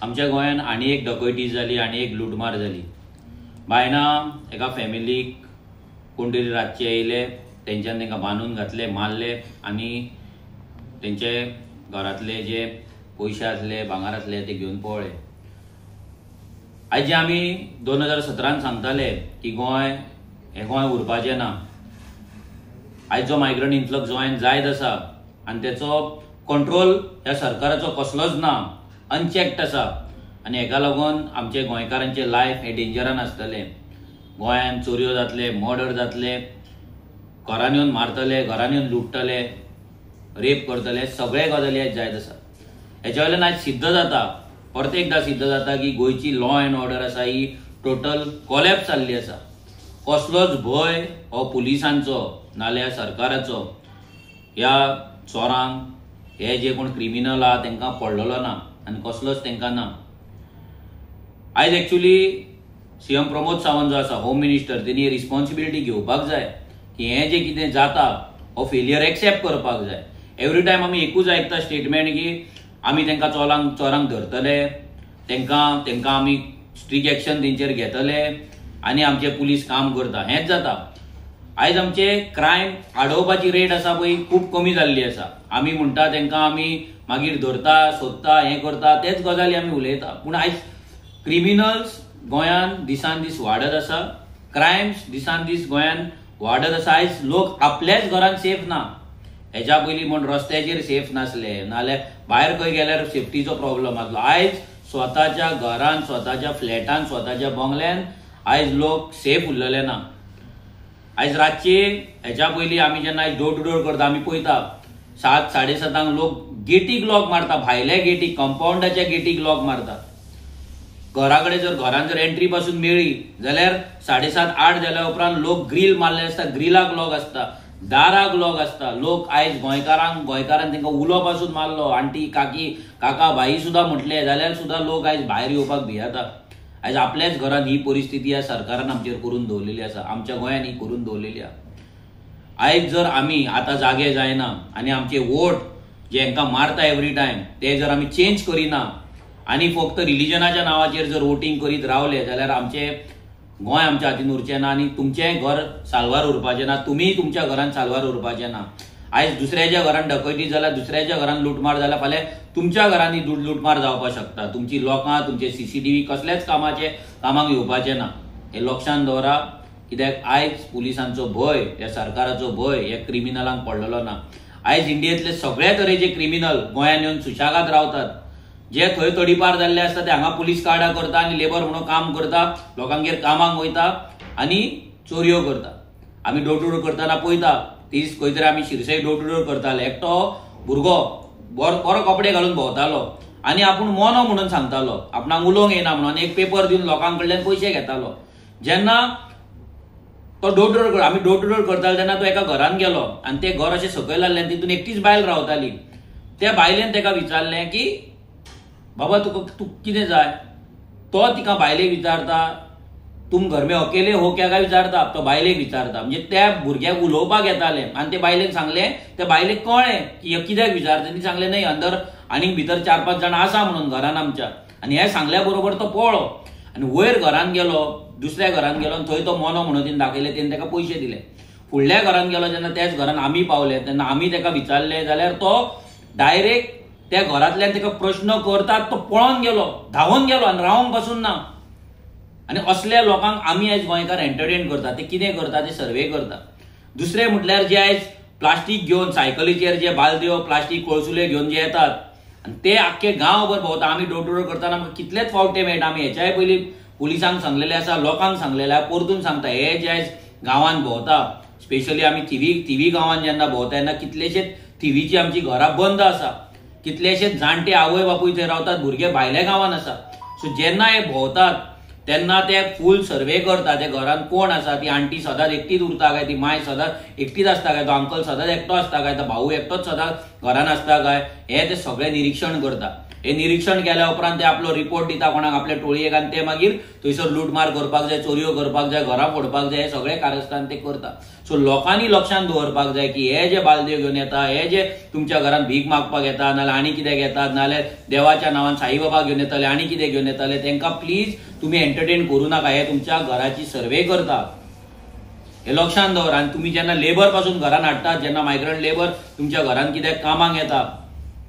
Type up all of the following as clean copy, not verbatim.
आमच्या गोंयांत आनी एक डकैती जाली आनी एक लुटमार जाली. बायना एका फॅमिलीक कोण तरी रातचे येयले, तेंच्यान तांकां बांदून घातले, मारले आनी तेंचे घरांतले जे पयशे आसले, भांगर आसले ते घेवन पळ्ळे. आयज जे आमी 2017 सांगताले की गोंय हें गोंय उरपाचें ना, आयज जो मायग्रंट इन्फ्लक्स गोंयांत जायत आसा आनी तेचो कंट्रोल ह्या सरकाराचो कसलोच ना, अनचॅक्ड आसा आनी हेका लागून आमचे गोंयकारांचे लायफ हे डेंजरान आसतलें. गोंयांत चोरयो जातले, मर्डर जातले, घरान येवन मारतले, घरान येवन लुट्टले, रेप करतले, सगळे गजाली आयज जायत आसा. हेच्या वयल्यान आयज सिद्ध जाता, परत एकदां सिद्ध जाता की गोंयची लॉ एंड ऑर्डर आसा ही टोटल कोलॅप्स जाल्ली आसा. कसलोच भंय हो पुलिसांचो नाल्यार सरकाराचो ह्या चोरांक, हे जे कोण क्रिमिनल आहा तांकां पडलेलो ना आनी कसलोच तांकां ना. आयज एक्चुली सीएम प्रमोद सावंत जो आसा होम मिनिस्टर, तेणी रिस्पॉन्सिबिलिटी घेवपाक जाय की हें जें कितें जाता हो फेलियर एक्सेप्ट करपाक जाय. एवरी टायम आमी एकूच आयकता स्टेटमेंट की आमी तांकां चोरांक धरतले, तांकां आमी स्ट्रीक एक्शन तेंचेर घेतले आनी आमचे पुलीस काम करता, हेंच जाता. आयज आमचे क्रायम आडोवपाची रेट आसा पळय खूब कमी जाल्ली आसा. आमी म्हणटा तांकां आमी मागीर धरता, सोदता, हें करता, तेच गजाली आमी उलयता. पूण आयज क्रिमिनल्स गोंयांत दिसान दीस वाडत आसा, क्रायम्स दिसान दीस गोंयांत वाडत आसा. आयज लोक आपल्याच घरांत सेफ ना. हेच्या पयलीं म्हण रस्त्याचेर सेफ नासले, नाल्यार भायर खंय गेल्यार सेफ्टीचो प्रॉब्लम आसलो. आयज स्वताच्या घरान, स्वताच्या फ्लॅटान, स्वताच्या बंगल्यान आयज लोक सेफ उरलेले ना. आयज रातचे हेच्या पयलीं आमी जेन्ना आयज डोर टू डोर करता, आमी पळयता 7, 7:30 लोक गेटीक लॉक मारता, भायल्या गेटीक, कंपाउंडाच्या गेटीक लॉक मारता. घरा कडेन जर घरान जर एंट्री पासून मेळ्ळी जाल्यार 7:30, 8 जाल्या उपरांत लोक ग्रील मारले आसता, ग्रिलाक लॉक आसता, दाराक लॉक आसता. लोक आयज गोंयकारान तांकां उलो पासून मारलो, आंटी, काकी, काका, भाई सुद्दां म्हटले जाल्यार सुद्दां लोक आयज भायर येवपाक भियेता. आयज आपल्याच घरान ही परिस्थिती ह्या सरकारान आमचेर करून दवरलेली आसा, आमच्या गोंयान ही करून दवरलेली आसा. आयज जर आमी आतां जागे जायना आनी आमचे वोट जे हांकां मारता एवरी टायम ते जर आमी चेंज करिना आनी फक्त रिलिजनाच्या नांवाचेर जर वोटींग करीत रावले जाल्यार आमचे गोंय आमच्या हातीन उरचें ना आनी तुमचेंय घर साल्वार उरपाचें ना, तुमीय तुमच्या घरान साल्वार उरपाचें ना. आयज दुसऱ्याच्या घरान डकैती जाल्यार, दुसऱ्याच्या घरान लुटमार जाल्यार फाल्यां तुमच्या घरांनी लुटमार जावपाक शकता. तुमची लोकां, तुमचे CCTV कसल्याच कामाक येवपाचें ना. हें लक्षांत दवरा, कित्याक आयज पुलिसांचो भंय, ह्या सरकाराचो भंय ह्या क्रिमिनलांक पडलेलो ना. आयज इंडियेंतले सगळे तरेचे क्रिमिनल गोंयांत येवन सुशेगाद रावतात. जे थंय तडीपार जाल्ले आसता ते हांगा पुलीस कार्डां करता आनी लेबर म्हणून काम करता, लोकांगेर कामाक वयता आनी चोरयो करता. आमी डोर टू डोर करतना पळयता, तीच खंय तरी आमी शिरसय डोर टू डोर करताले, एकटो भुरगो बरो कपडे घालून भोंवतालो आनी आपूण मोनो म्हणून सांगतालो, आपणाक उलोवंक येना म्हणून एक पेपर दिवन लोकां कडल्यान पयशे घेतालो. जेन्ना तो डोर टू डोर आमी डोर टू डोर करताले तेन्ना तो एका घरान गेलो आनी तें घर अशें सकयल आसलें आनी तितून एकटीच बायल रावताली. त्या बायलेन ताका विचारलें की बाबा तुका तूं कितें जाय. तो तिका बायलेक विचारता, तुम घर में अकेले हो क्या काय विचारता, तो बायलेक विचारता. म्हणजे त्या भुरग्याक उलोवपाक येतालें आनी ते बायलेन सांगलें, त्या बायलेक कळ्ळें की कित्याक विचारता. ती सांगलें न्हय, अंदर आनीक भितर 4-5 जाणां आसा म्हणून घरान आमच्या. आनी हें सांगल्या बरोबर तो पळ्ळो आनी वयर घरान गेलो, दुसऱ्या घरान गेलो आनी थंय तो मोनो म्हणून तिणें दाखयलें, तेणें ताका पयशे दिले. फुडल्या घरान गेलो जेन्ना त्याच घरान आमी पावले तेन्ना आमी ताका विचारलें जाल्यार तो डायरेक्ट त्या घरांतल्यान ताका प्रश्न करतात तो पळोवन गेलो, धांवून गेलो आनी रावंक पासून ना. आनी असल्या लोकांक आमी आयज गोंयकार एंटरटेन करता, ते कितें करता ते सर्वे करता. दुसरें म्हटल्यार जे आयज प्लास्टीक घेवन सायकलीचेर जे बालद्यो, प्लास्टीक कोळसुले घेवन जे येतात आनी ते आख्खे गांवभर भोंवता. आमी डोर टू डोर करतना आमकां कितलेच फावट ते मेळटा. आमी हेच्याय पयलीं पुलिसांक सांगलेलें आसा, लोकांक सांगलेलें आसा, परतून सांगता, हे जे आयज गांवांत भोंवता, स्पेशली आमी थिवी गांवांत जेन्ना भोंवता तेन्ना कितलेशेच थिवीची आमची घरां बंद आसा, कितलेशेच जाणटे आवय बापूय थंय रावतात, भुरगे भायल्या गांवांत आसा. सो जेन्ना हे भोंवतात तेन्ना ते फूल सर्वे करता, ते घरान कोण आसा, ती आंटी सदांच एकटीच उरता काय, ती माय सदांच एकटीच आसता काय, तो अंकल सदांच एकटो आसता काय, तो भाऊ एकटोच सदांच घरान आसता काय, हे ते सगळें निरिक्षण करता. हे निरीक्षण केल्या उपरांत ते आपलो रिपोर्ट दिता कोणाक आपल्या टोळयेक आनी ते मागीर थंयसर लुटमार करपाक जाय, चोरयो करपाक जाय, घरां फोडपाक जाय, हे सगळे कारस्थान ते करता. सो लोकांनी लक्षांत दवरपाक जाय की हे जे बालदेव घेवन येता, हे जे तुमच्या घरांत भीक मागपाक येता, नाजाल्यार आनी कितें घेतात, नाजाल्यार देवाच्या नांवान साईबाबा घेवन येतले आनी कितें घेवन येतले, तांकां प्लीज तुमी एंटरटेन करूं नाका. हे तुमच्या घराची सर्वे करता हे लक्षांत दवर. आनी तुमी जेन्ना लेबर पासून घरान हाडटात, जेन्ना मायग्रंट लेबर तुमच्या घरान कित्याक कामाक येता,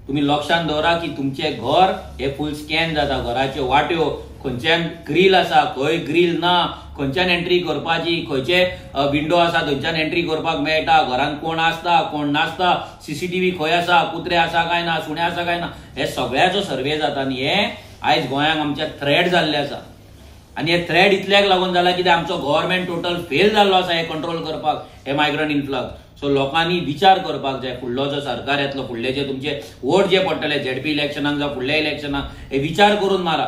तुमी लक्षांत दवरा की तुमचें घर हे फूल स्कॅन जाता. घराच्यो वाट्यो, खंयच्यान ग्रील आसा, खंय ग्रील ना, खंयच्यान एंट्री करपाची, खंयचे विंडो आसा थंयच्यान एंट्री करपाक मेळटा, घरान कोण आसता कोण नासता, सीसीटीव्ही खंय आसा, कुत्रे आसा काय ना, सुणे आसा काय ना, हे सगळ्याचो सर्वे जाता. आनी हे आयज गोंयांक आमच्या थ्रेट जाल्ले आसा. आनी हे थ्रेड इतल्याक लागून जाला कित्याक आमचो गव्हर्मेंट टोटल फेल जाल्लो आसा हे कंट्रोल करपाक, हे मायग्रंट इन्फ्लक्स. सो लोकांनी विचार करपाक जाय, फुडलो जो सरकार येतलो, फुडले जे तुमचे वोट जे पडटले झेडपी इलेक्शनाक जावं फुडल्या इलेक्शनाक, हे विचार करून मारा.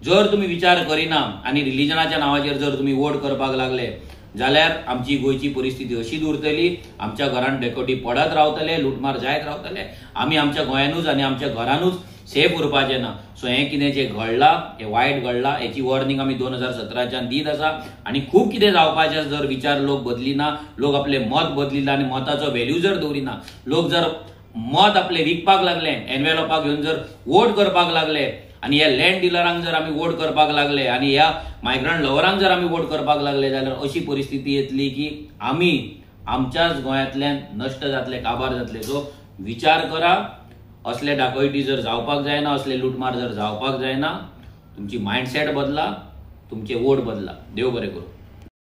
जर तुमी विचार करिना आनी रिलिजनाच्या नांवाचेर जर तुमी वोट करपाक लागले जाल्यार आमची गोंयची परिस्थिती अशीच उरतली. आमच्या घरान डेकोटी पडत रावतले, लुटमार जायत रावतले, आमी आमच्या गोंयानूच आनी आमच्या घरानूच सेफ उरपाचें ना. सो हें कितें जें घडलां हें वायट घडलां, हेची वॉर्निंग आमी 2017च्यान दीत आसा. आनी खूब कितें जावपाचें जर विचार लोक बदलिना, लोक आपले मत बदलिना आनी मताचो व्हॅल्यू जर दवरिना, लोक जर मत आपले विकपाक लागले, एनवेलोपाक घेवन जर वोट करपाक लागले, आनी ह्या लँड डिलरांक जर आमी वोट करपाक लागले आनी ह्या मायग्रंट लवरांक जर आमी वोट करपाक लागले जाल्यार अशी परिस्थिती येतली की आमी आमच्याच गोंयांतल्यान नश्ट जातले, काबार जातले. सो विचार करा, असले डाकोयटी जर जावपाक जायना, असले लुटमार जर जावपाक जायना, तुमची मायंडसेट बदला, तुमचे वोट बदला. देव बरें करूं.